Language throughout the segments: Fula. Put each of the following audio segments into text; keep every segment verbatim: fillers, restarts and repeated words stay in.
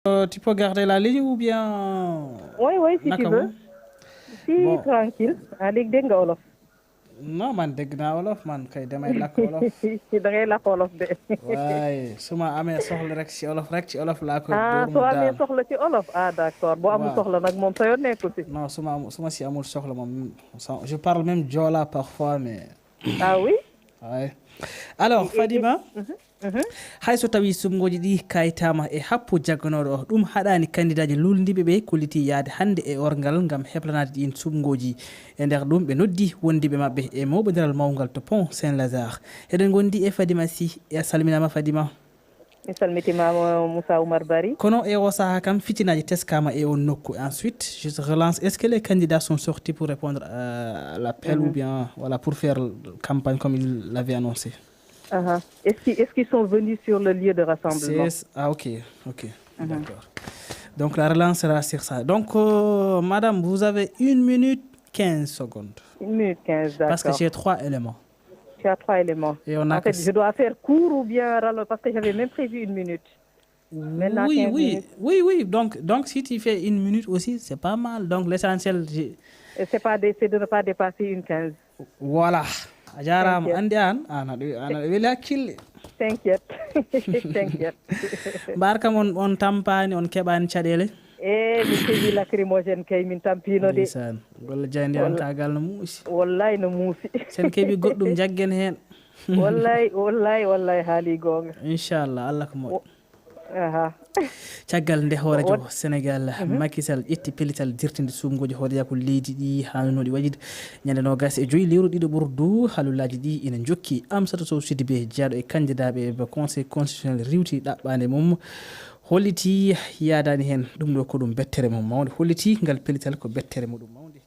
Euh, tu peux garder la ligne ou bien... Oui, oui, si tu veux. Si, bon, tranquille. Ah, léegi dégg nga wolof. Non, man dégg naa wolof, man kay damay lakk wolof. Da ngay lakk wolof de. Waaye su ma amee soxla rek ci wolof rek, ci wolof laa koy... Ah, dóor mu soo amee daal. Soxla ci wolof. Ah, d'accord. Boo amul... Waaw. Soxla nag moom sa yoon nekku ci. Non, su ma am-, su ma si amul soxla moom, je parle même Joola parfois, mais... Ah oui? Ouais. Alors, et, et, Fadima, mhm, mhm, hay so tawii suɓngooji ɗi kaytaama e happu jagganooɗo o, ɗum haɗaani kandidaaji luulndiiɓe ɓe kollitii yahde hannde e orngal ngam heblanaade ɗiin suɓngooji. E nder ɗum, ɓe noddi wondiiɓe maɓɓe e mooɓondiral mawngal to Pont Saint-Lazare. Eɗen ngondi e Fadima Sy. A salminaama, Fadima. Mi salmitiima, Moussa Oumar Bari. Kono e o sahaa kam, fitinaaji teskaama e on nokku. Ensuite, je te relance. Est-ce que les candidats sont sortis pour répondre à l'appel, mhm, ou bien, voilà, pour faire campagne comme ils l'avaient annoncé? Aha. Est-ce qu'ils, est-ce qu'ils sont venus sur le lieu de rassemblement? C'est, ah, ok, ok, mhm, d'accord. Donc, la relance sera sur ça. Donc, euh, madame, vous avez une minute quinze secondes. Une minute quinze, d'accord. Parce que j'ai trois éléments. Tu as trois éléments. Et on a... En fait, je dois faire court ou bien rallonge, parce que j'avais même prévu une minute. Maintenant, oui, quinze, oui, minutes. Oui, oui. Donc, donc, si tu fais une minute aussi, c'est pas mal. Donc, l'essentiel, j'ai... Et c'est pas de, c'est de ne pas dépasser une quinze. Voilà. A jaaraama. T'inquiète. Anndi aan, aan aɗa, aan aɗa weli hakkille. T'inquiète. T'inquiète. Mbaar kam on, on tampaani, on keɓaani caɗeele? Eh, min keɓi lacrymogène kay, min tampiino de. Ndeysaan. Golle jaayndiyankaagal no muusi. Wallay no muusi. Sen keɓi goɗɗum, njaggen heen. Wallay, wallay, wallay, haali goonga. Inchallah, Allah ko moƴƴo. Wo-, aha. Caggal nde hooreejo Sénégal, mhm, Macky Sall ƴetti pellital dirtinde suɓngooji hooreyaaku leydi ɗi haanunooɗi waɗeede ñande noogas e joy lewru ɗiɗo ɓurdu, haalulaaji ɗi ina njokki. Amsatou Sow Sidibé, jeyaaɗo e kandidaaɓe e Conseil constitutionnel, riiwti ɗaɓɓaande mum, hollitii yaadaani heen. Ɗum ɗo ko ɗum bettere mum mawnde, hollitii ngal pellital ko bettere muɗum mawnde.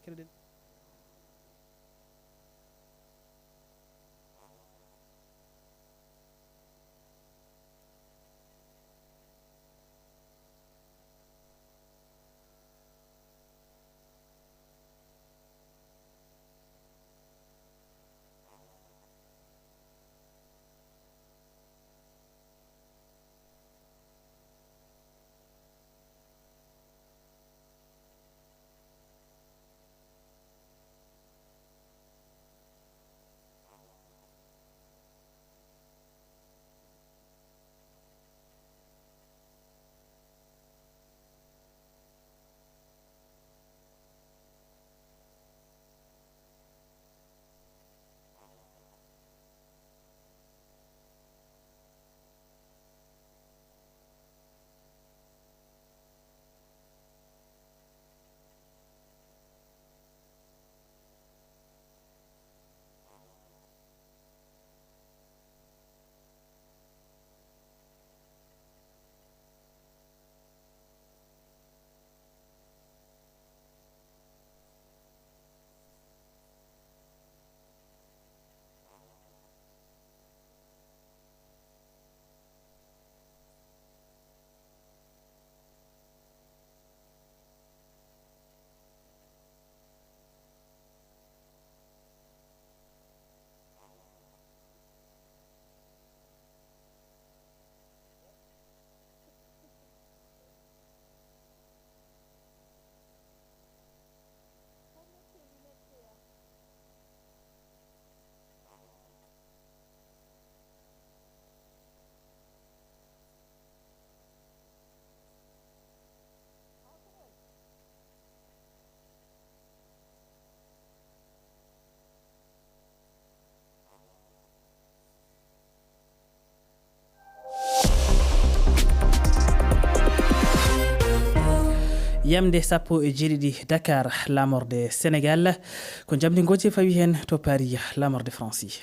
Yamde sappo e jeeɗiɗi, Dakar, laamorde Sénégal. Ko njamdi ngooti fawi heen to Paris, laamorde France.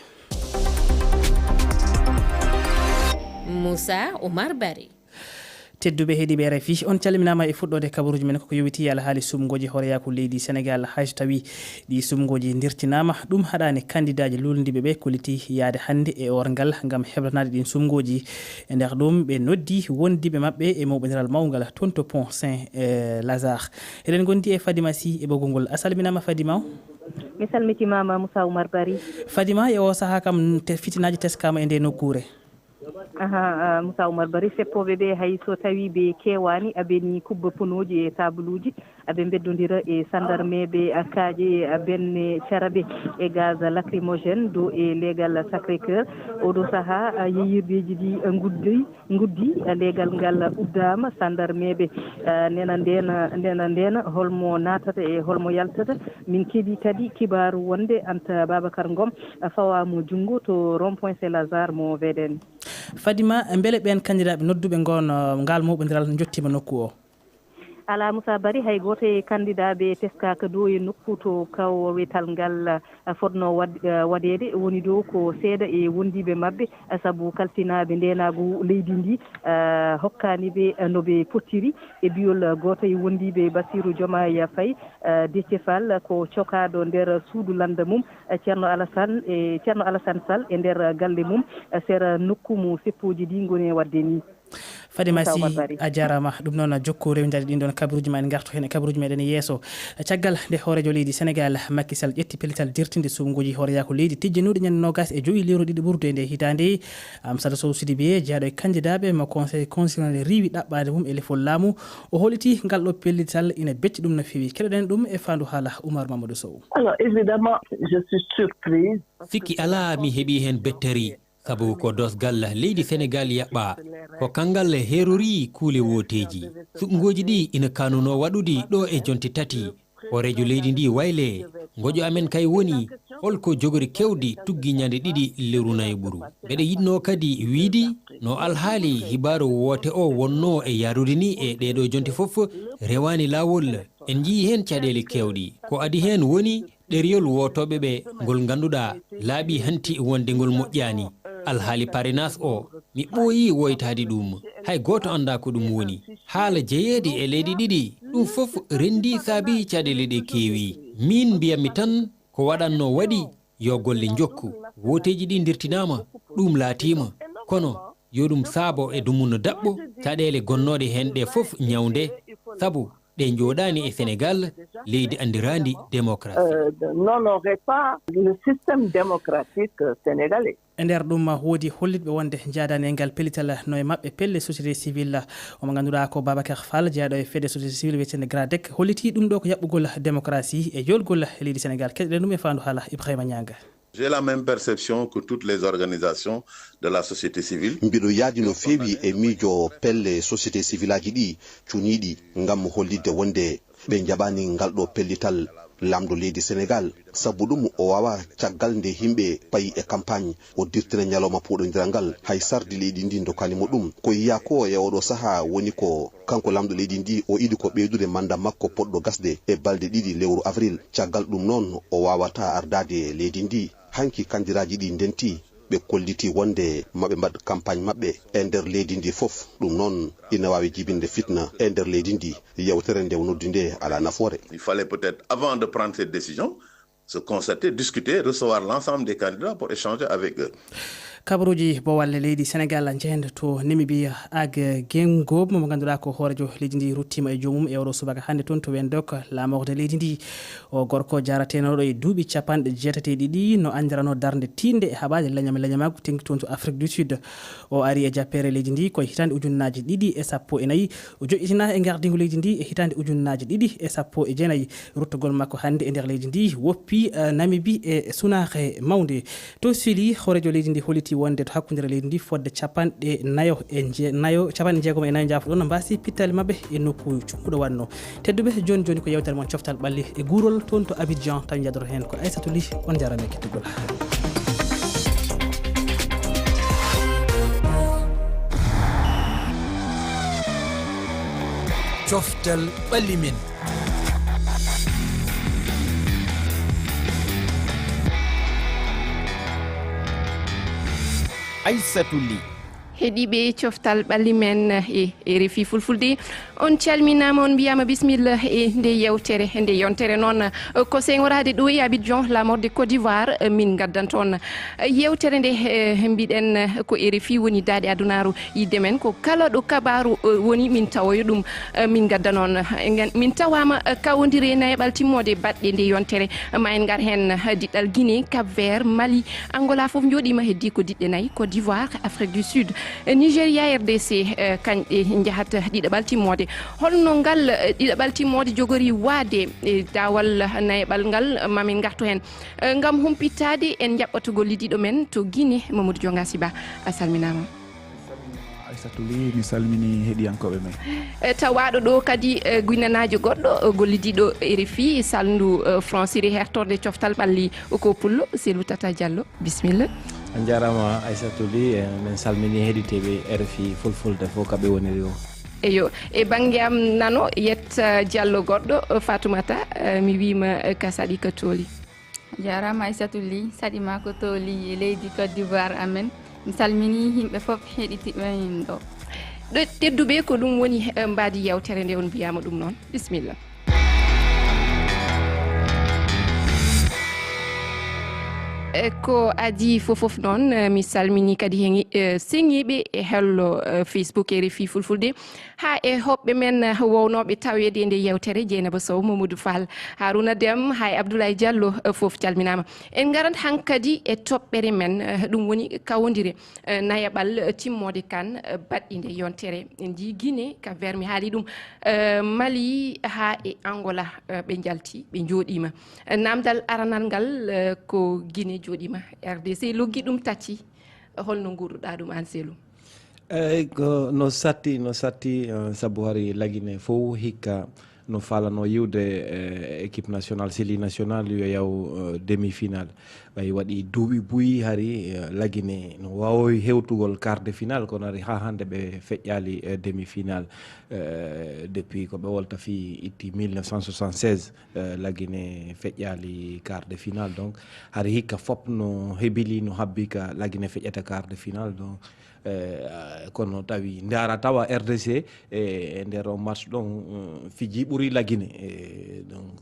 Moussa Oumar Bari. Tedduɓe heɗiiɓe R F I, on calminaama e fuɗɗoode kabaruuji men ko ko yowitii e alhaali suɓngooji hooreyaaku leydi Senegaal. Hay so tawii ɗii suɓngooji ndirtinaama, ɗum haɗaani kandidaaji luulndiiɓe ɓe kollitii yahde hannde e oorngal ngam heblanaade ɗiin suɓngooji. E nder ɗum, ɓe noddi wondiiɓe maɓɓe e mooɓondiral mawngal toon to Pont Saint, eh, Lazare. Eɗen ngondi e Fadima Sy e ɓoggol ngol. A salminaama, Fadima? Mi salmitiima, Moussa Oumar Bari. Fadima, e oo sahaa kam, te-, fitinaaji teskaama e ndee nokkuure. Aha, ah, Moussa Oumar Bari, seppooɓe ɓe, hay so tawii ɓe keewaani, aɓe ni kubba ponooji e taabuluuji, aɓe mbeddondira e sanndarmeeɓe, ah, kaaƴe, ah, benne carabe e gaz lacrymogène dow e leegal Sacré-Cœur. Oɗo sahaa, ah, yeyirdeeji ɗi, ah, nguddi, nguddi, ah, leegal ngal uddaama, sanndarmeeɓe, ah, nena ndeena, nena ndeena, holmo naatata e holmo yaltata. Min keɓi kadi kibaaru wonde Anta Babacar Ngom, ah, fawaama junngo to rond-point Saint Lazare mo V D N. Fadima, mbele ɓeen kanndidaaɓe nodduɓe ngoon, uh, ngaal mooɓondiral njottiima nokku o? Alaa, Moussa Bari, hay gooto e kanndidaaɓe teskaaka dow e nokku to kawetal ngal, uh, fotnoo wad-, uh, waɗeede. Woni ɗo ko seeɗa e wondiiɓe maɓɓe, uh, sabu kalfinaaɓe ndeenaagu leydi ndi, uh, hokkaani ɓe, uh, no ɓe pottiri. E biyol, uh, gooto e wondiiɓe Bassirou Diomaye Faye, uh, Déthié Fall, ko cokaaɗo nder suudu lannda mum, uh, Ceerno Alassane, e Ceerno Alassane Sall e nder galle mum, uh, sera nokku mo seppooji ɗi ngoni e waɗde ni. Fadima Sy, a jaaraama. Ɗum noon, jokku rewindaade ɗiin ɗoon kabaruuji ma, en ngarto heen e kabaruuji meɗen yeeso. Caggal nde hooreejo leydi Senegaal, Macky Sall, ƴetti pellital dirtinde suɓngooji hooreyaaku leydi tijjanuɗi ñande noogaas e jowi lewru ɗiɗi ɓurdu e nde hitaande, Amsatou Sow Sidibé, jeyaaɗo e kanndidaaɓe mo Conseil constitutionnel, riiwi ɗaɓɓaade mum e lefol laamu. O holliti ngal ɗo pellital ina becci ɗum no feewi. Keɗoɗen ɗum e faandu haala Oumar Mamadou Sow. Alors, évidemment, je suis surprise. Sikki alaa, mi heɓii heen betteri. Sabu ko doosgal leydi Senegaal yaɓɓaa, ko kanngal heerorii kuule wooteeji. Suɓngooji ɗi ina kaanunoo waɗude ɗo e jonte tati. Hooreejo leydi ndi waylee, ngoƴo amen kay woni, holko jogori kewde tuggi ñande ɗiɗi lewru nayo ɓuru. Mbeɗa yiɗnoo kadi wiyde, no alhaali hibaaru woote o wonnoo e yaarude ni e ɗee ɗoo jonte fof, rewaani laawol. En njiyii heen caɗeele keewɗe. Ko adii heen woni, ɗeriyol wootooɓe ɓe ngol ngannduɗaa laaɓii hanti wonde ngol moƴƴaani. Alhaali parrainage o, mi ɓooyii woytaade ɗum. Hay gooto anndaa ko ɗum woni. Haala jeyeede e leyɗe ɗiɗi, ɗum fof renndii saabii caɗeele ɗe keewi. Miin mbiyatmi tan ko waɗatnoo waɗi, yo golle njokku. Wooteeji ɗi ndirtinaama, ɗum laatiima. Kono yo ɗum saabo e dumunna daɓɓo, caɗeele gonnooɗe heen ɗe fof ñawnde. Sabu ɗe njooɗaani e Senegaal, leydi anndiraandi démocratie. Euh, n'honorerait pas le système démocratique, euh, sénégalais. E nder ɗum, woodi hollitɓe wonde njaadaani e ngal pellital, no e maɓɓe pelle société civile. Omo ngannduɗaa ko Babacar Fall, jeyaaɗo e fedde société civile wiyeteende GRADEC, hollitii ɗum ɗo ko yaɓɓugol démocratie e yoolgol leydi Senegaal. Keɗoɗen ɗum e faandu haala Ibrahima Nianga. J'ai la même perception que toutes les organisations de la société civile. Mbiɗo yaadi no feewi e miijo pelle société civile aji ɗi cuniiɗi ngam hollitde wonde ɓe njaɓaani ngal ɗo pellital laamɗo leydi Senegaal. Sabu ɗum o waawaa caggal nde yimɓe payi e campagne, o dirtina ñalawma puɗondiral ngal, hay sarɗi leydi ndi ndokkaani mo ɗum. Ko yiyaa ko e oɗo sahaa woni ko kanko laamɗo leydi ndi o yiɗi ko ɓeydude manda makko poɗɗo gasde e balɗe ɗiɗi lewru avril. Caggal ɗum noon o waawata ardaade leydi ndi. Hanki kandiraaji ɗi ndenti, ɓe kolliti wonde maɓe mbaɗ campagne maɓɓe e nder leydi ndi fof. Ɗum noon ina waawi jibinde fitna e nder leydi ndi. Yewtere nde o noddi nde alaa nafoore. Il fallait peut-être, avant de prendre cette décision, se concerter, discuter, recevoir l'ensemble des candidats pour échanger avec eux. Kabaruuji bowalle leydi Senegaal njehen to Namibia, Ag Geingob, mo ngannduɗaa ko hooreejo leydi ndi, ruttiima e joomum e oɗo subaka hannde toon to Windhoek, laamorde leydi ndi. O gorko jaaratenooɗo e duuɓi capanɗe jeetati e ɗiɗi, no anndiranoo darnde tiiɗnde e haɓaade leñam e leñamaagu teŋti toon to Afrique du Sud. O ari e jappeere leydi ndi ko e hitaande ujunnaaji ɗiɗi e sappo e nayi. O joƴƴitinaa e ngardiigu leydi ndi e hitaande ujunnaaji ɗiɗi e sappo e jeenayi. Ruttogol makko hannde e nder leydi ndi woppi, eh, Namibi e sunaare mawnde. To Sili, hooreejo leydi ndi holliti wonde to hakkundeere leydi ndi fodde capanɗe nayo e je-, nayo, capanɗe jeegom e nayo, njaafoɗon, mbaasi pittaali maɓɓe e nokku cuɓɓuɗo waɗno. Tedduɓe, jooni jooni ko yewtere mon Coftal Ɓalli e Guurol toon to Abidjan, tawi njaadoto heen ko Aissatou Ly. On njaaraama e kettugol. Coftal Ɓalli Men. Aissatou Ly. Heɗiiɓe coftal ɓalli men e R F I Fulfulde, on calminaama, on mbiyaama bisimilla e nde yewtere. Nde yontere noon, ko seŋoraade ɗo e Abidjan, la mort de Côte d'Ivoire, min ngaddanto on yewtere nde. Eh, mbiɗen ko R F I woni daaɗe adunaaru yidde men, ko kala ɗo kabaaru, eh, woni, min tawoyo ɗum, eh, min ngadda noon. Ngen-, min tawaama, eh, kawondire nayaɓal timmoode baɗɗe nde yontere. Ma en ngar heen, eh, diɗɗal Guinée, Cap Vert, Mali, Angola fof njooɗiima, heddii ko diɗɗe nayi, Côte d'Ivoire, Afrique du Sud, eh, Nigeria, R D C, eh, kañɗe njahata ɗiɗaɓal timmoode. Holno ngal, eh, ɗiɗaɓal timmoode jogori waade e daawal nayaɓal ngal? Ma min ngartu heen. Eh, ngam humpitaade, en njaɓɓoto gollidiiɗo men to Guinée, Mamadou Dionga Siba. A salminaama. Aissatou Ly, mi salmini heɗiyankooɓe men. Eh, tawaaɗo ɗo kadi, eh, guinanaajo goɗɗo, eh, gollidiiɗo R F I, salndu, eh, France iri hertorde coftal ɓalli, ko pullo, Selou Tata Diallo. Bisimilla. A njaaraama, Aissatou Ly, eh, min salmini heɗiteeɓe R F I Fulfulde fof, ka ɓe woniri o. Eyo, e bannge am nano, yetta Diallo goɗɗo, eh, Fatoumata, eh, mi wiima, eh, ka saɗi ka tooli. Jaaraama Aissatou Ly, saɗi ma ko to Ly e leydi Côte d'Ivoire amen. Mi salmini yimɓe fof heɗitiiɓe men ɗo. Ɗo tedduɓe, ko ɗum woni, eh, mbaadi yewtere nde, on mbiyaama ɗum noon. Bisimilla. Eh, ko adii fof fof noon, eh, mi salmini kadi hen, eh, seŋiiɓe e hello, eh, Facebook R F I Fulfulde. Haa e hoɓɓe men, eh, wownooɓe taweede e nde yewtere, Dieynaba Sow, Mamadou Fall, Harouna Deme, haa e Abdoulaye Diallo, eh, fof calminaama. En ngarat hankadi e toɓɓere men, eh, ɗum woni kawondire, eh, nayaɓal, eh, timmoode kan, eh, baɗɗinde yontere. En njii Guinée, Cap Vert, mi haali ɗum, eh, Mali haa e Angola, eh, ɓe njalti, ɓe njooɗiima. Eh, naamndal aranal ngal, eh, ko Guinée jooɗiima, R D C loggi ɗum tati. Holno nguurduɗaa ɗum aan, Selou? Eey, ko no satti, no satti, eh, sabu hari Lagine fof hikka no faalano yiwde, eh, équipe nationale, Sili national, yo yaw, eh, demi-finale. Ɓay waɗi duuɓi buy hari, eh, Lagine no waawoyi hewtugol quart de finale, kono hari haa hannde ɓe feƴƴaali, eh, demi-finale. Eh, depuis ko ɓe wolta fii itti mille neuf cent soixante-seize, eh, Lagine feƴƴaali quart de finale. Donc, hari hikka fof no hebili, no habbi ka Lagine feƴƴata quart de finale. Donc, eh, kono tawi ndaara tawa R D C e, e nder o match ɗon, eh, fiji ɓuri Lagine. Eh, donc,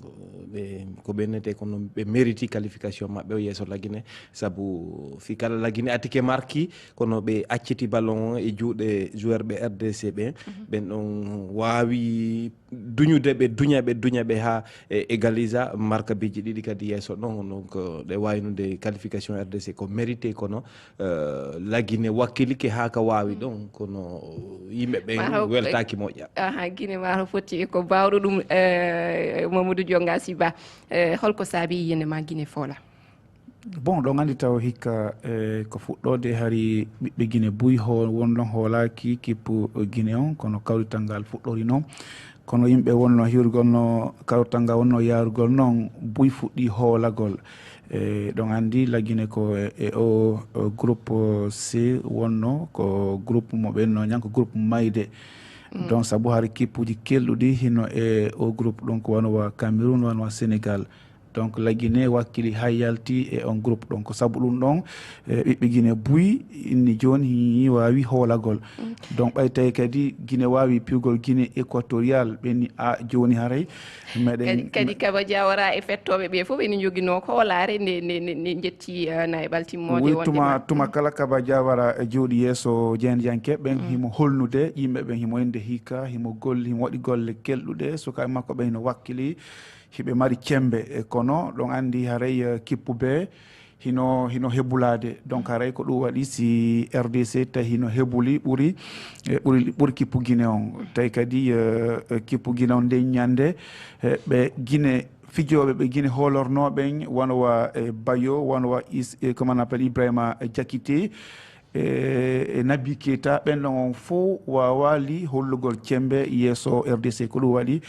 ɓe, ko ɓe nete kono ɓe mériti qualification maɓɓe o yeeso Lagine, sabu fi kala Lagine atike marki, kono ɓe acciti ballon o e juuɗe joueur ɓe R D C ɓe. Mhm. Ɓen ɗon waawi duñude ɓe, duña ɓe, duña ɓe haa e égalisa, marka biji ɗiɗi kadi yeeso ɗon. Donc, eh, ɗe waynude qualification R D C ko mérité, kono, eh, Lagine wakkilike haa ka waawi ɗon, kono yimɓe ɓen Mataw, weltaaki moƴƴa. Aha, Guinée mataw fotti e ko baawɗo ɗum, eh, Mamadou Dionga Siba. Eh, holko saabi yiyande ma Guinée foola? Bon, ɗon anndi taw hikka, eh, ko fuɗɗoode hari ɓiɓɓe Gine buy ho-, won ɗon hoolaaki kippu Gine on, kono kawrital ngal fuɗɗori noon. Kono yimɓe wonno hiwrugol no kawrital ngal wonno yaarugol noon, buy fuɗɗi hoolagol. Eh, ɗon anndi Lagine ko e, e o, o groupe C wonno, ko groupe mo ɓenno ñan, ko groupe mayde. Mm. Donc, sabu hari kippuuji kelɗuɗi hino e o groupe ɗon, ko wano wa Cameroun, wano wa Sénégal. Donc, Lagine wakkili haa yalti e on groupe ɗon. Ko sabu ɗum ɗon, eh, ɓiɓɓe Gine buy inni jooni hi waawi hoolagol. Mm. Donc, ɓay tawi kadi Gine waawi piwgol Gine Équatorial, ɓe ni a jooni haray. Meɗen kadi, kadi Kaba Diawara e fettooɓe ɓe fof ene njoginoo hoolaare nde, nde, nde, nde njetti, eh, nayi ɓaltimmoode. Wi wonde tuma, ma, tuma mm, kala Kaba Diawara e jooɗi yeeso jeenjanke ɓen, mm, himo holnude yimɓe ɓen, himo ende hika, himo golli, himo waɗi golle kelɗuɗe, sukaaɓe makko ɓen hino wakkili. Hiɓe mari cembe, e kono ɗon anndi haray, eh, kippu bee hino, hino hebulaade. Donc, haray ko ɗum waɗi si R D C tawi hino hebuli ɓuri, eh, ɓuri, ɓuri kippu Gine on. Tawi kadi, eh, eh, kippu Gine on nden ñande, eh, ɓe Gine, fijooɓe ɓe Gine hoolornooɓe, wano wa, eh, Bayo, wano wa Is-, eh, comment on appelle, Ibrahima Diakité, e, e Naby Keita, ɓen ɗon on fof waawaali hollugol cembe yeeso R D C. Ko ɗum waɗi,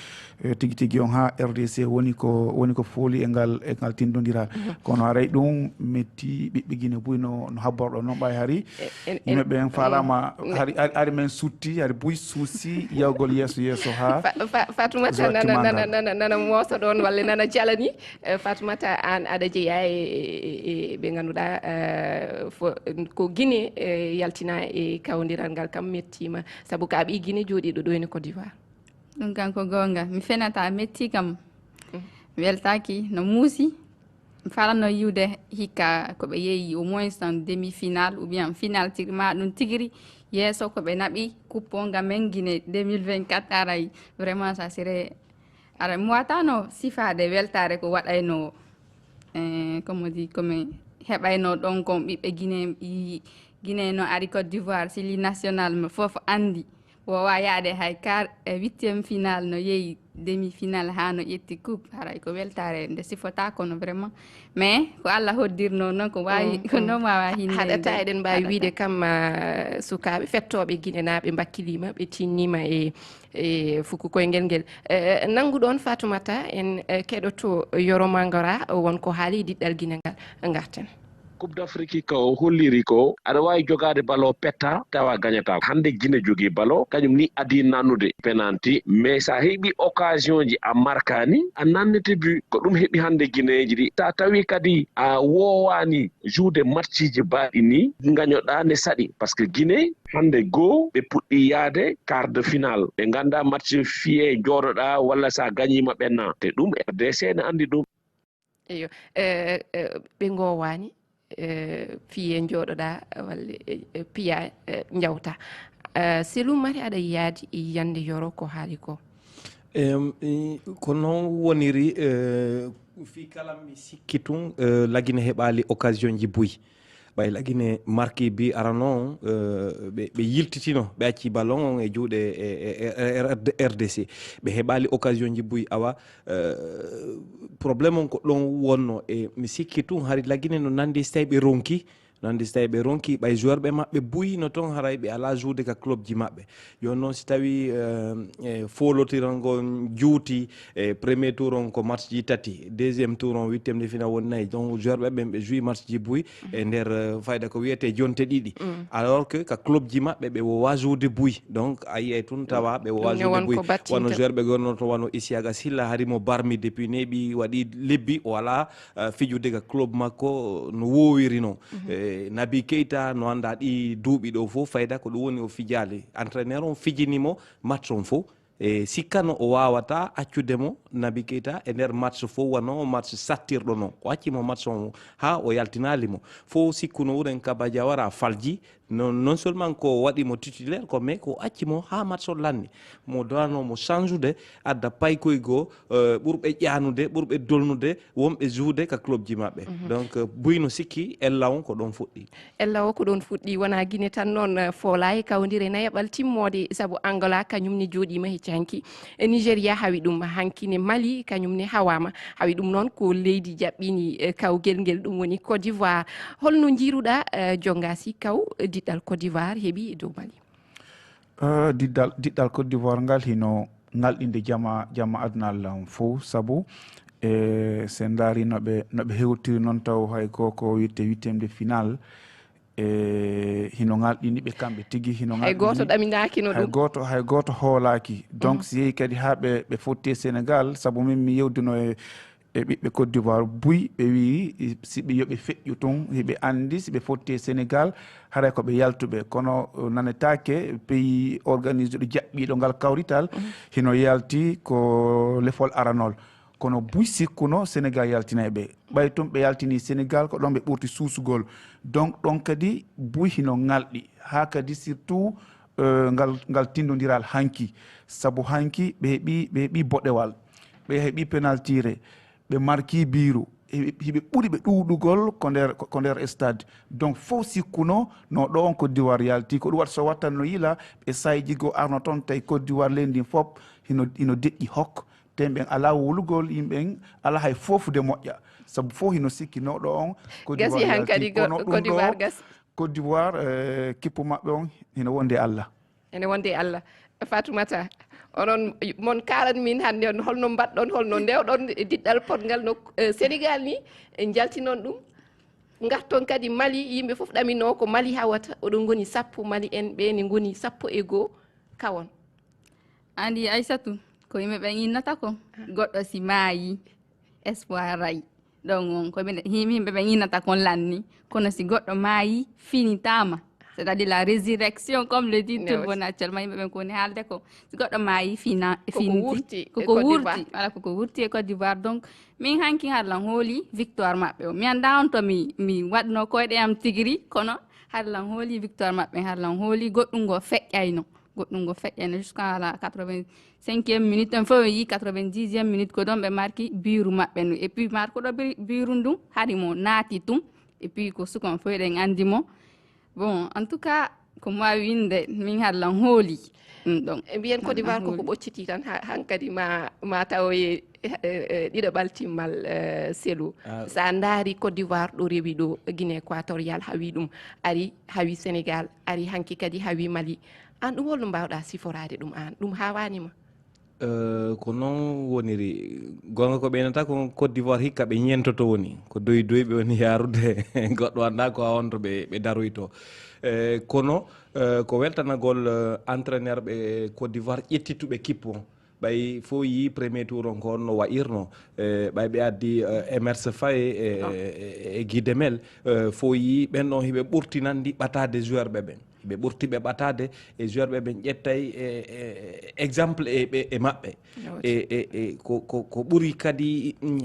e, tigi tigi on haa R D C woni ko, woni ko fooli e ngal, e ngal tindondiral. Mhm. Kono haray ɗum metti ɓiɓɓe Gine buy no, no habborɗo noon ɓay hari. E, en, en, yimɓe ɓen faalaama, mm, hari, hari, hari men sutti, hari buy suusi yawgol yeeso, yeeso haa Fa-, Fa-, Fatoumata nana, nana, nana, nana moosa ɗon, walla nana jalani. Eh, Fatoumata, aan aɗa jeyaa e, e, e, e ɓe ngannduɗaa, eh, fo-, ko Gine e yaltina e kawdiral ngal kam mettiima, sabu ka ɓii Gine jooɗiiɗo ɗo ene Côte d'Ivoire. Ɗum kam ko goonga. Mi fenataa, metti kam. Mm. Mi weltaaki, no muusi. Mi falanno yiwde hikka ko ɓe yeeyi au moins en demi-finale ou bien finale tigi, ma ɗum tigiri yeeso ko ɓe naɓi coupe o ngam men Gine deux mille vingt-quatre aray. Vraiment, ça serait, aray, mi waatano sifaade weltaare ko waɗayno, eh, comme on dit, ko mi heɓayno ɗon kon ɓiɓɓe Gine, i-, Gine no ari Côte d'Ivoire, si li national mo fof anndi. Woowa yaade hay quart e huitième finale, no yehi demi-finale haa no ƴetti coupe. Haray ko weltaare nde sifota kono vraiment. Mais ko Allah hoddirno noon, ko waawi, mm, ko noon waawa hinnande. Haɗata eɗen mbaawi wiide kam, ah, sukaaɓe fettooɓe Ginenaaɓe mbakkiliima, ɓe tinniima e, e fuku koyngel ngel. Eh, nanngu ɗoon Fatoumata, en, eh, keɗoto Yoro Mangara, won ko haali diɗɗal Gine ngal. Ngarten. Coupe d'Afrique ka o holliri ko, aɗa waawi jogaade balo petta, tawa gañataa. Hannde Gine jogii balo, kañum ni adii nannude penalty, mais so a heɓi occasion ji a markaani, a nannete but. Ko ɗum heɓi hannde Gineeji ɗi. So a tawi kadi a woowaani joude matchiji baaɗi ni, gañoɗaa ne saɗi. Parce que Gine hannde goo ɓe puɗɗi yaade quart de finale. Ɓe nganndaa match fiye jooɗoɗaa walla so a gañiima ɓenna. Te ɗum R D C ne anndi ɗum. Eyo, eh, eh, ɓe ngoowaani, eh, fiyee njooɗoɗaa, walla, eh, eh, piya, eh, njawta. Eh, Selou Mari, aɗa yaadi yande Yoro ko haali ko. Em, i, ko noon woniri, eh, fii kala mi sikki tun, eh, Lagine heɓaali occasion ji buy. Ɓay Lagine marki bi arano on, eh, ɓe, ɓe yiltitino, ɓe acci ballon on e juuɗe e, e, e, e R D C. Ɓe heɓaali occasion ji buy awa, eh, problème on ko ɗon wonno. E mi sikki tun hari Lagine no nandi so tawi ɓe ronki, nandi so tawi ɓe ronki, ɓay joueur ɓe maɓɓe buy no ton haray ɓe ala joude ka club ji maɓɓe. Jooni noon, si tawii, eh, eh, foolotiral ngol juuti, e premier tour on ko match ji tati, deuxième tour on huitième de finale woni nayi. Donc, joueur ɓe ɓen ɓe joue match ji buy e nder, eh, fayda ko wiyetee jonte ɗiɗi. Mm. Alors que ka club ji maɓɓe ɓe wowa joude buy. Donc, a yiyay tun tawa ɓe wowa joude buy. Wano joueur ɓe gonnoto wano Isiaga Silla, hari mo barmi depuis neeɓi waɗi lebbi, o ala, eh, fijude ka club makko no woowiri non. Mhm. Eh, Naby Keita no anndaa ɗi duuɓi ɗo fof fayda ko ɗum woni o fijaali. Entraîneur on fijini mo match on fof. E sikkano o waawata accude mo Naby Keita e nder match fof wano match sattirɗo non. O acci mo match on haa o yaltinaali mo. Fof sikkuno wuren Kaba Diawara falji. Non, non seulement ko waɗi mo titulaire ko, mais ko acci mo haa match on lanni. Mo doano mo change-ude, adda paykoy goo, eh, ɓurɓe ƴaanude, ɓurɓe dolnude, wonɓe joude ka club ji maɓɓe. Mhm. Donc, eh, buy no sikki ella on ko ɗon fuɗɗi. Ella o ko ɗon fuɗɗi, wona Gine tan noon, eh, foolaa e kawndire nayaɓal timmoode, sabu Angola kañum ne jooɗiima hecci hanki. E Nigeria hawi ɗum hanki ne, Mali kañum ne hawaama. Hawi ɗum noon ko leydi jaɓɓini, eh, kawgel ngel, ɗum woni Côte d'Ivoire. Holno njiiruɗaa, eh, Jongasi Kaw, diɗɗal Côte d'Ivoire heɓi e dow Mali? Eh, diɗɗal, diɗɗal Côte d'Ivoire ngal hino ŋalɗinde jama, jama aduna Allah on fof, sabu, e, so en ndaari no ɓe, no ɓe hewtiri noon taw hay ko, ko witte huitième de finale, e, hino ŋalɗini ɓe kamɓe tigi, hino ŋalɗini. Hay gooto ɗaminaaki no ɗum. Hay gooto, hay gooto hoolaaki. Donc, mhm, si yehi kadi haa ɓe, ɓe fotti e Sénégal, sabu min mi yewduno e, e ɓiɓɓe Côte d'Ivoire buy, ɓe wi'i si ɓe, yo ɓe feƴƴu tun, hiɓe anndi si ɓe fotti e Sénégal, haray ko ɓe yaltuɓe. Kono, uh, nanetaake pays organisé ɗo jaɓɓiiɗo ngal kawrital, mhm, hino yalti ko lefol aranol. Kono buy sikkuno Sénégal yaltinay ɓe. Ɓay tun ɓe yaltini Sénégal, ko ɗon ɓe ɓurti suusugol. Donc, ɗon kadi buy hino ŋalɗi. Haa kadi surtout, eh, ngal, ngal tindondiral hanki. Sabu hanki ɓe heɓi, ɓe heɓi boɗewal, ɓe heɓi penaltire, ɓe marki biiru, hiɓe, hiɓe ɓuri ɓe ɗuuɗugol ko nder, ko, ko nder stade. Donc, fof sikkuno no ɗo on Côte d'Ivoire yalti. Ko ɗum waɗi so wattanno yila, ɓe sayji goo arno toon, tawi Côte d'Ivoire leydi ndin fof hino, hino deƴƴi hok. Te ɓen alaa wowlugol, yimɓe ɓen alaa hay foofude moƴƴa. Sabu fof hino sikki no ɗo on Côte d'Ivoire yalti. Gasi hankadi Côte d'Ivoire gasi. Côte d'Ivoire, eh, kippu maɓɓe on hino wondi e Allah. Ene wondi e Allah. Fatoumata, onon, mon kaalan min hannde on, holno mbaɗɗon, holno ndewɗon diɗɗal potngal no, eh, Sénégal ni, eh, njaltinon ɗum? Ngarton kadi Mali, yimɓe fof ɗaminoo ko Mali hawata, oɗon ngoni sappo, Mali en ɓe ne ngoni sappo e goo, kawon. Andi Aysatu, ko yimɓe ɓen innata ko, ah, goɗɗo si maayi, espoir ray. Ɗon on, ko ɓe, yim-, yimɓe ɓen innata kon lanni. Kono si goɗɗo maayi, finitaama. C'est-à-dire la résurrection, comme le dit tout le monde actuellement, yimɓe ɓen ko woni haalde ko, si goɗɗo maayi fina, finti, koko wurti e Côte d'Ivoire. Voilà, koko wurti e Côte d'Ivoire. Donc, min hanki harlan hooli victoire maɓɓe o. Mi annda on to mi, mi waɗno koyɗe am tigiri, kono harlan hooli victoire maɓɓe, harlan hooli goɗɗum ngo feƴƴayno. Goɗɗum ngo feƴƴayno jusqu'à la quatre-vingt-cinquième minute, on fof yi quatre-vingt-dixième minute ko ɗon ɓe marki biiru maɓɓe ndu. Et puis markuɗo bi-, biiru ndu hari mo naati tum. Et puis ko suka on fof eɗen anndi mo. Bon, en tout cas, ko mo wawi winde, min harlan hooli. Ɗum ɗon. E mbiyen Côte d'Ivoire koko ɓocciti tan, ha-, hankadi ma, ma tawoye, eh, eh, ɗiɗaɓal timmal, eh, Selou. Ah. Sa ndaari Côte d'Ivoire ɗo rewi ɗo, Guinée équatoriale hawi ɗum, ari hawi Sénégal, ari hanki kadi hawi Mali. An ɗum holno mbawɗa siforaade ɗum an? Ɗum hawanima? Eh, ko noon woniri. Goonga ko ɓeynata ko Côte d'Ivoire hikka ɓe ñentoto woni. Ko doyi doyi ɓe woni yaarude. Goɗɗo annda ko a on to ɓe, ɓe daroyto. Eh, kono, eh, ko weltanagol, eh, entraîneur ɓe Côte d'Ivoire ƴettituɓe kippu on. Ɓay fof yi premier tour on ko on no wa'irno. Eh, ɓay ɓe addi, eh, Emerse Faé e, e, e Guy Demel. Eh, fof yi ɓen ɗon hiɓe ɓurti nandi ɓataade joueur ɓe ɓen. Ɓe ɓurti ɓe ɓataade e joueur ɓe ɓen ƴettay, e, e, exemple e, ɓe, e maɓɓe. E, e, e, ko, ko, ko ɓuri kadi, mm,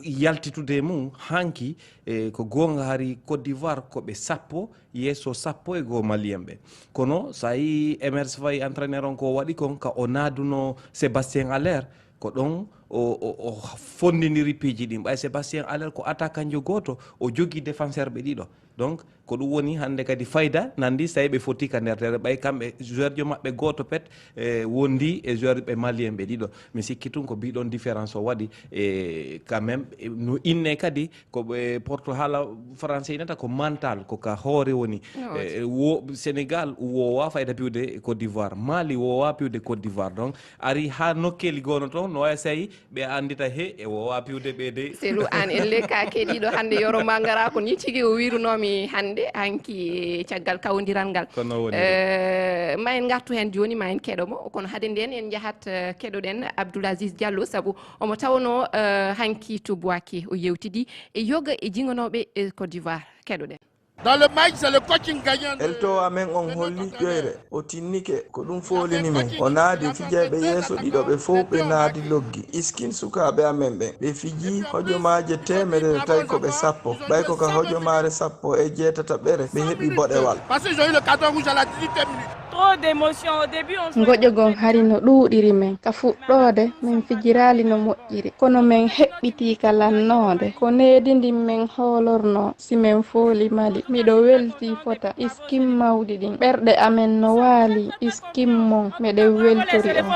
yaltitude e mum hanki, e, ko goonga hari Côte d'Ivoire ko ɓe sappo yeeso sappo e goo Malien ɓe. Kono sa yi Emerse Faé entraîneur on ko waɗi kon ka o naaduno Sébastien Haller, ko ɗon o, o, o fonndiniri piiji ɗin. Ɓay Sébastien Haller ko attaquant jo gooto, o jogi défenseur ɓe ɗiɗo. Donc, ko ɗum woni hannde kadi fayda nandi, so tawi ɓe foti ka nder terrain, ɓay kamɓe joueur jo maɓɓe gooto pet, e, wondi e joueur ɓe malien ɓe ɗiɗo. Mi sikki tun ko mbiɗon différence o waɗi, e, quand même, e, no inne kadi ko ɓe porto haala français inata ko mental, ko ka hoore woni. E, e, wo, Sénégal wowa fayda piwde Côte d'Ivoire, Mali wowa piwde Côte d'Ivoire. Donc, ari ha nokkeli gono toon, no wawi so tawi ɓe anndita he e wowa piwde ɓe dey. Selou, an elle ka keɗiɗo hannde yoro ma ngara ko ni tigi o wirunomi hannde hanki e caggal kawdiral ngal. Ko noon woni. Eh, ma en ngartu heen jooni, ma en keɗo mo. Kono hade nden en njahat, eh, keɗoɗen Abdoul Aziz Diallo, sabu omo tawnoo, eh, hanki to Bouaké o yewtidi e yoga e jingonooɓe e Côte d'Ivoire. Keɗoɗen. Dans le match, c'est le coach qui gagne. Elto amen on holli ƴoyre, o tinnike, ko ɗum foolini men. O naadi fijayɓe yeeso ɗiɗo ɓe fow ɓe naadi loggi. Iskin sukaaɓe amen ɓen. Ɓe fiji hojomaaje teemedere tawi ko ɓe sappo. Ɓay ko ka hojomaare sappo e jeetataɓere ɓe heɓi boɗewal. Parce qu'ils ont eu le carton rouge à la dix-huitième minute. Trop d'émotion au début, on se Ngoƴo gon hari no ɗuuɗiri men. Ka fuɗɗoode, men fijiraali no moƴƴiri. Kono men heɓɓitii ka lannoode. Ko needi ndin men hoolornoo. Si men fooli Mali, miɗo weltii fota iskim mawɗi ɗin. Ɓerɗe amen no waali iskim mon, meɗen weltori on.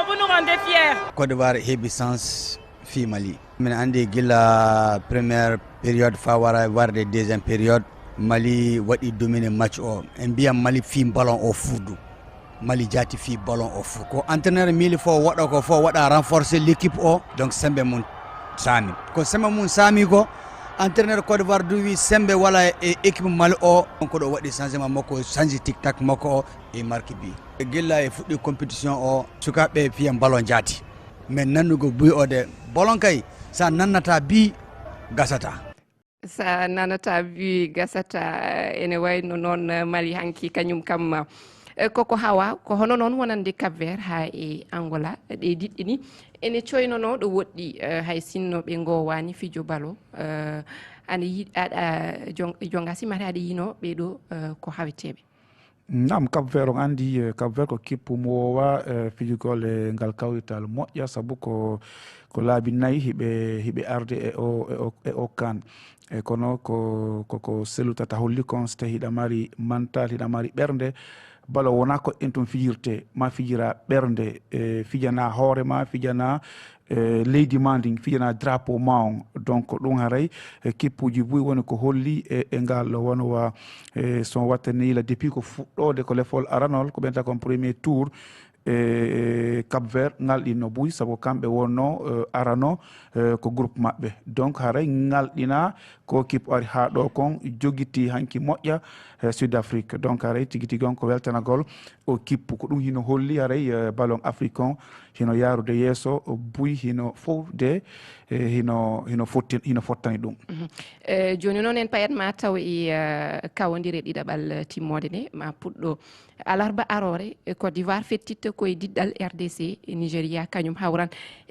Côte d'Ivoire heɓi chance fii Mali. Min anndi gila première période faa wara warde deuxième période, Mali waɗi dominer match o. En mbiyan Mali fii ballon o fuu du. Mali jaati fii ballon o fuu. Ko entraîneur miili fof waɗa ko fof waɗa renforcer l'équipe o. Donc sembe mum saami. Ko sembe mum saami ko entraîneur Côte d'Ivoire du wi sembe wala e équipe Mali o. Donc ɗo waɗi changement makko, change tic tac makko o e marque bi. Gilla e fuɗɗi compétition o, sukaaɓe fiyan ballon jaati. Mais nannugo buy o de, ballon kay, sa nannata bi, gasata. Sa nanata bi gasata, ene wayno noon, eh, Mali hanki kañum kam, eh, koko hawa, ko hono noon wonande Cap Vert haa e Angola, ɗe diɗɗini. Ene coynono ɗo woɗɗi, eh, hay sinno ɓe ngowani fijo balo, eh, aɗa yi-, aɗa jon-, jonga simata aɗa yino ɓe ɗo, eh, ko haweteɓe. Naam, Cap Vert, on anndi, eh, Cap Vert ko kippu mo woowa, eh, fijugol e ngal kawrital moƴƴa, sabu ko, ko laabi nayi hiɓe, hiɓe arde e o, e o, e o kan. E kono ko, ko, ko sellutata holli kon, so tawi hiɗa mari mental, hiɗa mari ɓernde, balo wona ko en tun fijirte, ma fijira ɓernde, e fijana hoore ma, fijana, e leydi ma ndin, fijana drapeau ma on. Donc, ɗum haray, e kippuji buy woni ko holli e, e ngal ɗo wano wa, e, so on wattani la depuis ko fuɗɗoode ko lefol aranol, ko ɓenta kon premier tour, e Cap Vert ngalɗinno buy, sabu kamɓe wonno, eh, arano, eh, ko groupe maɓɓe. Donc haray ngalɗina ko kippo ari haa ɗo kon, jogiti hanki moƴƴa, eh, Sud Afrique. Donc haray tigi tigi on ko weltanagol o kippu. Ko ɗum hino holli haray, eh, ballon Afrique on hino yaarude yeeso buy, hino fowde, eh, hino, hino fotti-, hino fottani ɗum. Mhm. Eh, jooni noon en payat ma taw e, eh, kawondire ɗiɗaɓal timmoode nde ma puɗɗo alarba aroore, eh, Côte d'Ivoire fettitta koye diɗɗal R D C, e Nigeria kañum hawran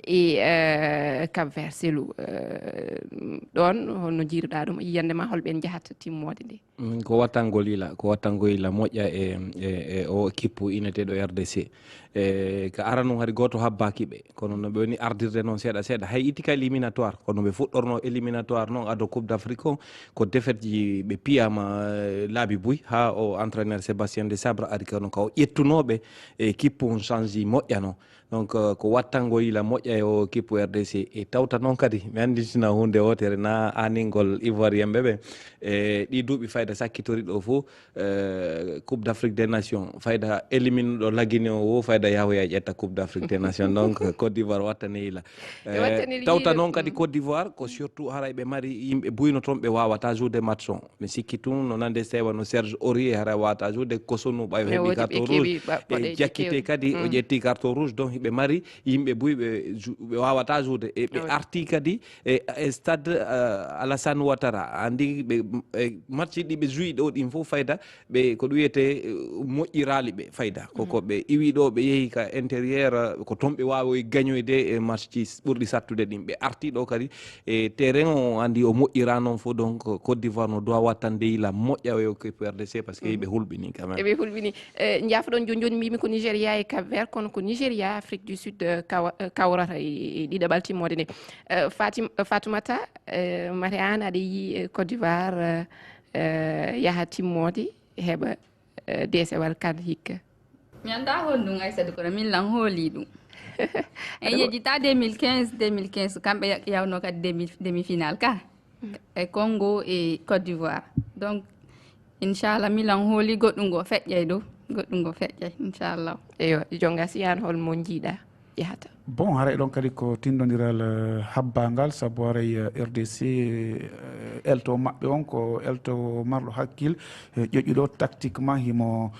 e, eh, Cap Vert Selou. Eh, ɗoon holno jiiruɗa ɗum? Yiyannde ma hol ɓeen njahata timmoode nde? Mm, ko wattangol yila, ko wattangol yila moƴƴa e, e, e o kippu ineteeɗo R D C. E, ka aranun hari gooto habbaaki ɓe, kono no ɓe woni ardirde noon seeɗa seeɗa. Hay itti ka éliminatoire, kono ɓe fuɗɗorno éliminatoire noon ado Coupe d'Afrique on, ko défaite ji ɓe piyama, eh, laabi buy, haa o entraîneur Sébastien Desabre ari kono ka o ƴettunooɓe e kippu on change moƴƴano. Donc, eh, ko wattango yila moƴƴa e o kippu R D C. E tawta noon kadi, mi annditina huunde wootere na aaningol Ivoirien ɓe ɓe. E ɗi duuɓi fayda sakkitori ɗo fof, eh, Coupe d'Afrique des Nations, fayda élimine ɗo lagine o wo, fayda yahoya ƴetta Coupe d'Afrique des Nations. Donc, Côte d'Ivoire wattani yila. E wattani yila. Tawta noon kadi Côte d'Ivoire, ko surtout haray ɓe mari yimɓe buyno toon ɓe wawata joude match on. Mi sikki tun no nande sewa no Serge Aurier hara wata joude, Kosonu ɓay o heɓi carton rouge. E jakkite kadi o ƴetti carton rouge, donc ɓe mari yimɓe buy ɓe ju-, ɓe wawata joude. E ɓe arti kadi e, e stade, eh, Alassane Ouattara. Andi ɓe, e match ɗi ɓe jouyi ɗo ɗin fof fayda ɓe ko ɗum wiyete, eh, moƴƴirali ɓe fayda. Ko, ko ɓe iwi ɗo ɓe yehi ka intérieur, eh, ko toon ɓe wawi gañoyde e match ji ɓurɗi sattude ɗin. Ɓe arti ɗo kadi e terrain o andi o moƴƴira noon fof, donc Côte d'Ivoire no doit wattande yila moƴƴa o ko R D C parce que ɓe hulɓini quand même. Eɓe hulɓini. Eh, jaafoɗon jooni jooni mbimi ko Nigeria e Cap Vert, kono ko Nigeria, Afrique du Sud, eh, kawa-, eh, kawrata e, e ɗiɗaɓal timmoode nde. Eh, Fatim-, eh, Fatoumata, eh, mate an aɗa yi, eh, Côte d'Ivoire, eh, eh, yaha timmoode, heɓa, eh, deesewal kan hikka? Mi anndaa honɗum Aysatu, kono min lan hooli ɗum. En yejjita deux mille quinze, deux mille quinze, kamɓe ya-, yawno kadi demi, demi-finale ka. E Congo e Côte d'Ivoire. Donc, inchallah, min lan hooli goɗɗum ngo feƴƴay ɗo. Goɗɗum ngo feƴƴay, inchallah. Eyo, jonga si an hol mo njiiɗa yahata? Bon, haray ɗon kadi ko tindondiral, eh, habbangal, sabu haray, eh, R D C, eh, elto maɓɓe on ko elto marɗo hakkil, eh, ƴoƴƴuɗo tactiquement, himo,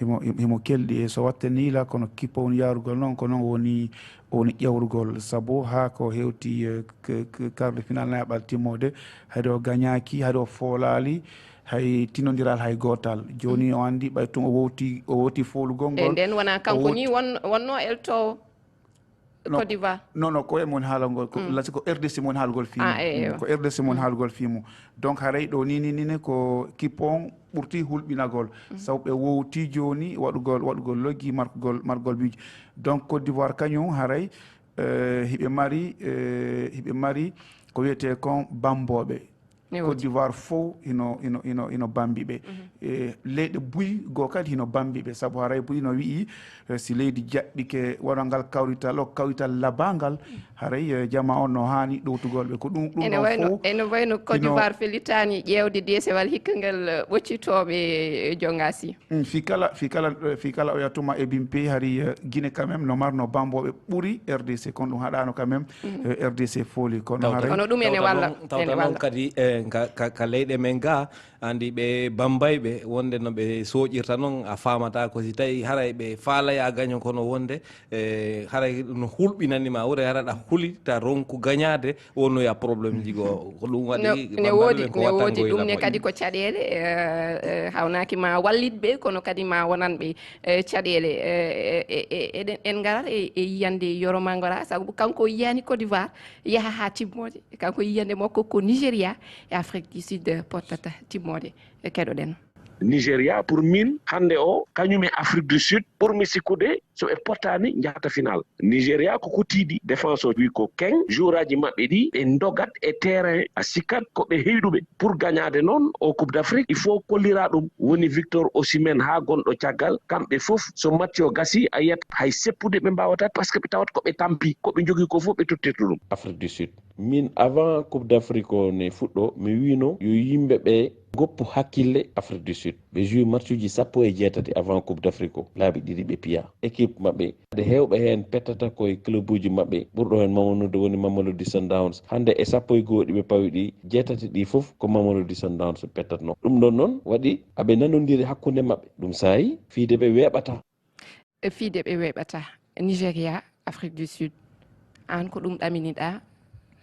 himo, himo kelɗi. E so watte ni la, kono kippo woni yarugol noon, ko noon woni, woni ƴawrugol. Sabu haa ko hewti, eh, k-, k-, quart de finale nayaɓal timmode, hayde o gañaaki, hayde o foolaali, hay tinondiral hay gootal. Jooni o anndi ɓay tun o wowti, o wowti foolugol ngol. E nden wona kanko ni won-, wonno eltowo Côte d'Ivoire? Non, non, ko en woni haalagol, ko, lasi ko R D C mo woni haalagol fii mum. Ah, eyo. Mm, ko R D C mo woni haalagol fii mum. Donc, haray ɗo ni, ni, ni, ni ko kippo on ɓurti hulɓinagol. Sabu ɓe wowti jooni waɗugol, waɗugol loggi, markugol, margol biiji. Donc, Côte d'Ivoire kañum haray, eh, hiɓe mari, eh, hiɓe mari ko wiyetee kon bambooɓe. Côte d'Ivoire fof hino, hino, hino, hino bambi ɓe. E leyɗe buy goo kadi hino bambi ɓe. Sabu haray buy no wi'i, eh, si leydi jaɓɓike waɗa ngal kawrital, o kawrital labangal, haray, eh, jama on no haani ɗowtugol ɓe. Ko ɗum, ɗum ene ɗon wayno, fof ene wayno Côte d'Ivoire felitaani ƴeewde deesewal hikka ngal, eh, ɓoccitooɓe, eh, jongasi. Mm, fii kala, fii kala, eh, fii kala oya tuma e bimpe hari, eh, Guinée quand même no marno bambooɓe ɓuri R D C, kono ɗum haɗaano quand même, eh, R D C fooli, kono haray. Kono ɗum ene walla, tawta noon kadi, eh, ka, ka, ka leyɗe men ga, andi ɓe bambayɓe wonde no ɓe soƴirta noon, a faamata ko si tawi haray ɓe faalay a gaño, kono wonde, eh, haray no hulɓinani ma, wure hara ɗa huli ta ronku gañaade, wonoya problème ji goo. Ko ɗum waɗi ne, ne woodi, ne woodi ɗum ne kadi ko caɗeele, eh, eh, hawnaaki ma wallit ɓe, kono kadi ma wonan ɓe, eh, caɗeele. Eh, eh, eh, eh, eɗen, en ngarat e, e yiyande Yoro Mangora, sabu kanko yiyani Côte d'Ivoire yaha haa timmoode. Kanko yiyande makko ko Nigeria e Afrique du Sud, eh, pottata timmoode. Eh, keɗoɗen. Nigeria, pour min, hannde o, kañum e Afrique du Sud, ɓurmi sikkude so ɓe pottaani njahata final. Nigeria ko ko tiiɗi, défense o wi ko keng, joueur aji maɓɓe ɗi ɓe ndogat e terrain, a sikkat ko ɓe heyɗuɓe. Pour gañaade noon o Coupe d'Afrique, il faut kollira ɗum, woni Victor Osimhen haa gonɗo caggal, kamɓe fof so match o gasi a yiyat hay seppude ɓe mbaawata, parce que ɓe tawat ko ɓe tampi, ko ɓe njogii ko fof ɓe tottirta ɗum. Afrique du Sud. Min, avant Coupe d'Afrique o ne fuɗɗo, mi wiino yo yimɓe ɓe goppu hakkille Afrique du Sud. Ɓe joue matchuji sappo e jeetati avant Coupe d'Afrique o, laabi ɗiɗi ɓe piya. Équipe maɓɓe. Ade heewɓe heen pettata koye clubuuji maɓɓe. Ɓurɗo heen mawnude woni Mamelodi Sundowns. Hannde e sappo e goo ɗi ɓe pawi ɗi, jeetati ɗi fof ko Mamelodi Sundowns pettatnoo. Ɗum ɗoon noon waɗi aɓe nanondiri hakkunde maɓɓe. Ɗum saayi fiyde ɓe weeɓataa. E fiyde ɓe weeɓataa. Nigeria, Afrique du Sud. Aan ko ɗum ɗaminiɗaa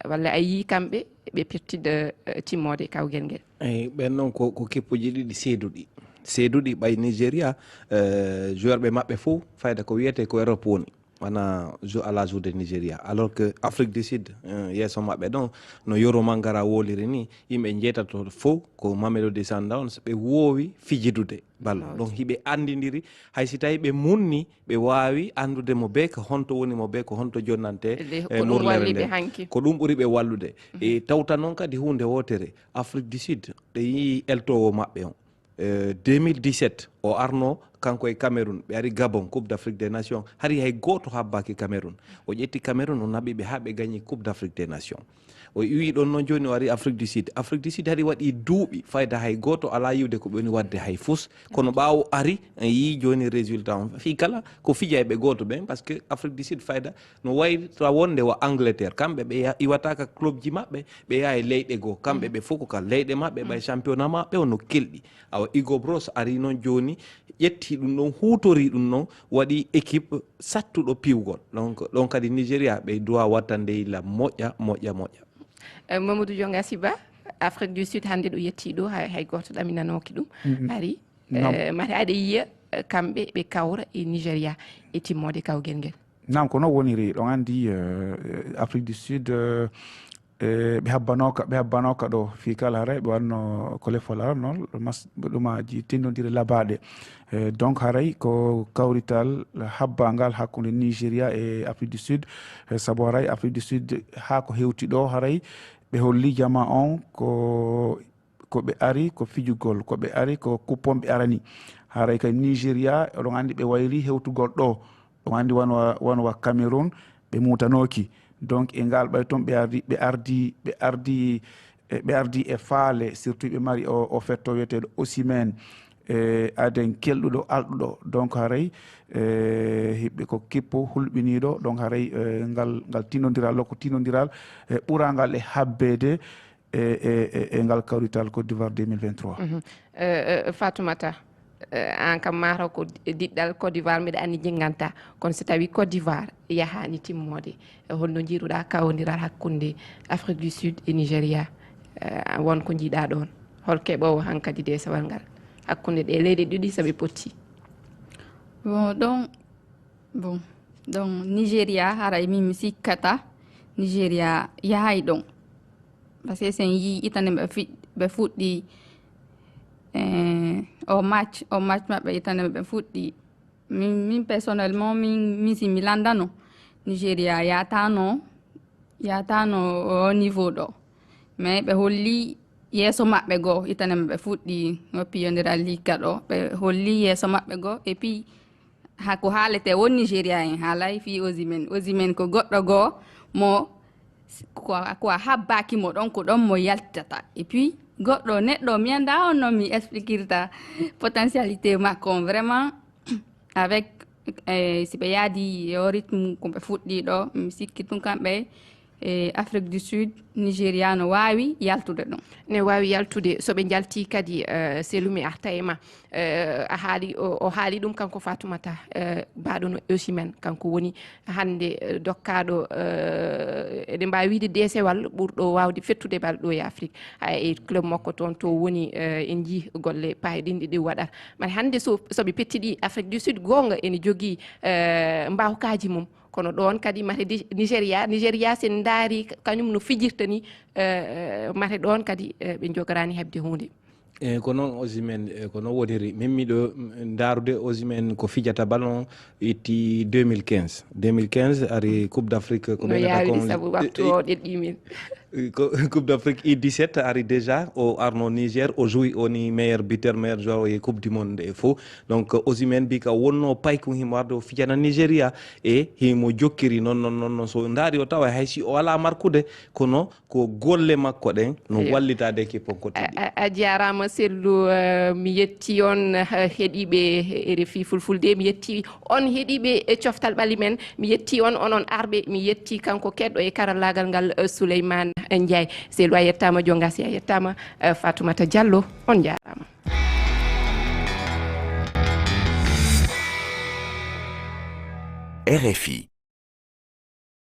walla a yii kamɓe ɓe pettida eh, timmoode kawgel ngel? Eyi, ɓen noon ko, ko kippuji ɗiɗi seeduɗi. Seeduɗi ɓay Nigeria, eh, joueur ɓe maɓɓe fof fayda ko wiyetee ko Europe woni. Wana jou à la joue de Nigeria. Alors que Afrique du Sud, eh, yeeso maɓɓe ɗon, no Yoro Mangara woliri ni, yimɓe njeetato fof ko Mamelodi Sundowns, ɓe woowi fijidude ballon. Donc hiɓe anndindiri, hay si tawi ɓe munni, ɓe waawi anndude mo bee ko honto woni mo bee ko honto jonnante Ele ko eh, ɗum murlere walli ɓe nde. Hanki. Ko ɗum ɓuri ɓe wallude. E tawta noon kadi huunde wootere, Afrique du Sud, ɓe yii eltoowo maɓɓe on. Eh, deux mille dix-sept, o arno kanko e Cameroun, ɓe ari Gabon, Coupe d'Afrique des Nations, hari hay gooto habbaaki Cameroun. O ƴetti Cameroun, o naɓi ɓe haa ɓe gañi Coupe d'Afrique des Nations. O iwi ɗon noon jooni o ari Afrique du Sud. Afrique du Sud hari waɗi duuɓi fayda hay gooto alaa yiwde ko ɓe woni waɗde hay fus. Kono ɓaawo ari en yii jooni résultat on. Fii kala ko fijayɓe gooto ɓen, parce que Afrique du Sud fayda no wayra wonde wa Angleterre. Kamɓe ɓe ya- iwata ka clubji maɓɓe, ɓe yaha e leyɗe goo. Kamɓe ɓe fof ko ka leyɗe maɓɓe, ɓay championnat maɓɓe o no kelɗi. Awa Hugo Broos ari noon jooni, ƴetti ɗum ɗon, huutori ɗum ɗon, waɗi équipe sattuɗo piwgol. Donc ɗon kadi Nigeria ɓe duwa wattande yilla moƴƴa, moƴƴa, moƴƴa. Eh, Mamadou Diongasi Ba, Afrique du Sud hannde ɗo yetti ɗo, hay, hay gooto ɗaminanooki ɗum. Mhm. Ari, Naam. Eh, mate aɗa yiya eh, kamɓe ɓe kawra e Nigeria e timmoode kawgel ngel. Naam, ko noon woniri. Ɗon anndi eh, Afrique du Sud eh, e ɓe habbanooka, ɓe habbanooka ɗo fii kala haray ɓe wanno ko lefol aranol, mas-, ɗumaaji tindondire labaaɗe. Eh, donc haray ko kawrital habbangal hakkunde Nigeria e Afrique du Sud. Eh, sabu haray Afrique du Sud haa ko hewti ɗo haray ɓe holli jama on ko, ko ɓe ari ko fijugol, ko ɓe ari ko kuppon ɓe arani. Haray kay Nigeria, oɗon anndi ɓe wayli hewtugol ɗo. Ɗum anndi wano wa, wano wa Cameroun, ɓe muutanooki. Donc e ngaal ɓay toon ɓe ardi, ɓe ardi, ɓe ardi, e, ɓe ardi e faale, surtout ɓe mari o, o fetto wiyeteeɗo Osimhen, e, aden kelɗuɗo, alɗuɗo. Donc haray, e, hiɓɓe ko kippo hulɓiniiɗo. Donc haray, e, ngal, ngal tinondiral ɗo ko tinondiral, e, ɓurangal e habbeede, e, e, e, e ngal kawrital Côte d'Ivoire deux mille vingt-trois. Mhm. Eh, eh, Fatoumata, eh, aan kam mataw ko diɗɗal Côte d'Ivoire mbiɗa anndi jinnganta, kono so tawi Côte d'Ivoire yahaani timmoode, eh, holno njiiruɗaa kawondiral hakkunde Afrique du Sud e Nigeria? Eh, won ko njiiɗaa ɗoon? Hol keɓoowo hankadi deesewal ngal hakkunde ɗee leyɗe ɗiɗi so ɓe potti? Bon, ɗon Bon, donc Nigeria haray min mi sikkata Nigeria yahay ɗon. Parce que sen yii itane ɓe fi- ɓe fuɗɗi eh, o match o match maɓɓe itane ɓe fuɗɗi. Min, min personnellement min, min si mi landano Nigeria yatano yatano o niveau ɗo. Mais ɓe holli yeeso maɓɓe goo itane ɓe fuɗɗi no piyondiral ligga ɗo ɓe holli yeeso maɓɓe goo et puis ha ko haalete won Nigeria en haalay fii Osimhen. Osimhen ko goɗɗo goo mo ko a- ko a habbaaki mo ɗon ko ɗon mo yaltata. Et puis goɗɗo neɗɗo mi annda on no mi expliquirta potentialité makko on vraiment avec eh, si ɓe yaadi e o rythme ko ɓe fuɗɗi ɗo mi sikki tun kamɓe e Afrique du Sud, Nigeria no waawi yaltude ɗum. Ne waawi yaltude so ɓe njaltii kadi. Eh, Sellu mi arta e ma. Eh, a haali o, o haali ɗum kanko Fatoumata, eh, baaɗo no Osimhen, kanko woni hannde eh, dokkaaɗo, eh, eɗen mbaawi wiyde deesewal ɓurɗo waawde fettude bal ɗo e Afrique. Hay e club makko toon to woni, eh, en njii golle paayɗinɗe ɗe waɗata. Mate hannde so, so ɓe pettidi Afrique du Sud, goonga ene jogii eh, mbaawkaaji mum. Kono ɗoon kadi mate di- Nigeria, Nigeria sen ndaari kañum no fijirta ni, eh, mate ɗoon kadi eh, ɓe njogoraani heɓde huunde. E ko noon Osimhen, e ko noon woniri. Min miɗo mm, ndaarude Osimhen ko fijata ballon itti deux mille quinze. Deux mille quinze ari Coupe d'Afrique ko no ɓeynata yaawi kon sabu waktu o ɗeɗɗi min. Ko Coupe d'Afrique U dix-sept ari déjà, o arno Niger, o joue, o woni meilleur buteur, meilleur joueur e Coupe du Monde e fof. Donc Osimhen mbi ka wonno paykun himo warde o fijana Nigeria, e himo jokkiri non non non non. So ndaari o tawa hay si o ala markude, kono ko golle makko ɗen no wallitaade équipe on ko tigi. A jarama Sellu. Eh, mi yetti on, eh, heɗiɓe R F I Fulfulde, mi yetti on heɗiɓe e coftal ɓalli men, mi yetti on onon arɓe, mi yetti kanko keɗɗo e karallagal ngal, eh, Souleymane Ndiaye. Sellu a yettama, Jongasi a yettama, eh, Fatoumata Diallo, on jarama. R F I.